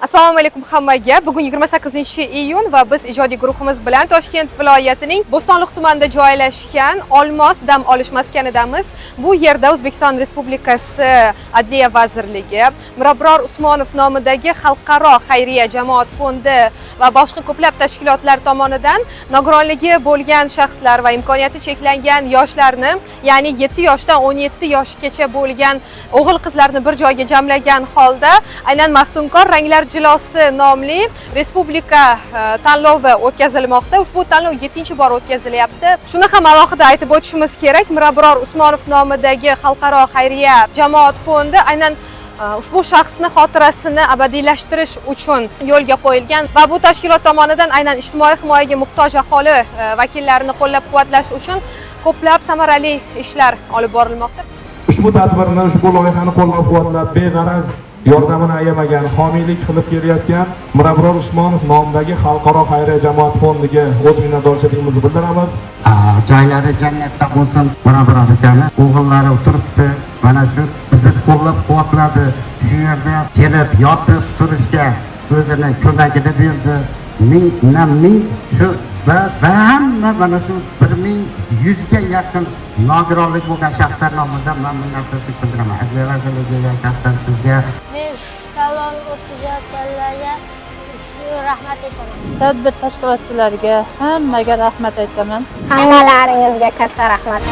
Assalomu alaykum hammaga. Bugun 28-iyun va biz ijodiy guruhimiz bilan Toshkent viloyatining Bo'stonliq tumanida joylashgan Olmos dam olish maskanidamiz. Bu yerda O'zbekiston Respublikasi Adliya vazirligi, Mirabror Usmonov nomidagi Xalqaro xayriya jamoat fondi va boshqa ko'plab tashkilotlar tomonidan nogironligi bo'lgan shaxslar va imkoniyati cheklangan yoshlarni, ya'ni 7 yoshdan 17 yoshgacha bo'lgan o'g'il qizlarni bir joyga jamlagan holda aynan "Maftunkor ranglar jilosi" nomli respublika tanlovi o'tkazilmoqda. Ushbu tanlov 7-bor o'tkazilyapti. Shuni ham alohida aytib o'tishimiz kerak, Mirabror Usmonov nomidagi Xalqaro xayriya jamoat fondi aynan ushbu shaxsni xotirasini abadiylashtirish uchun yo'lga qo'yilgan va bu tashkilot tomonidan aynan ijtimoiy himoyaga muhtoj aholi vakillarini qo'llab-quvvatlash uchun ko'plab samarali ishlar olib borilmoqda. Ushbu tadbirni, ushbu loyihani qo'llab-quvvatlab, beg'araz yordamini ayamagan, homiylik qilib kelayotgan Mirabror Usmonov nomidagi Xalqaro xayriya jamoat fondiga o'z minnatdorchiligimizni bildiramiz. Joylari jannatda bo'lsin Mirabror akani. O'g'illari turibdi, mana shu bizni qo'llab quvvatladi, shu yerda kelib yotib turishga o'zini ko'magini berdi. Ming na ming shu va hamma mana shu 1100ga yaqin nogironlik bo'lgan shaxslar nomidan man minnatdorchilik bildiraman Adliya vazirligiga, shaxsan sizga. Men shu tanlovni o'tkazayotganlarga shu rahmat aytaman. Tadbir tashkilotchilariga, hammaga rahmat aytaman. Hammalaringizga katta rahmat.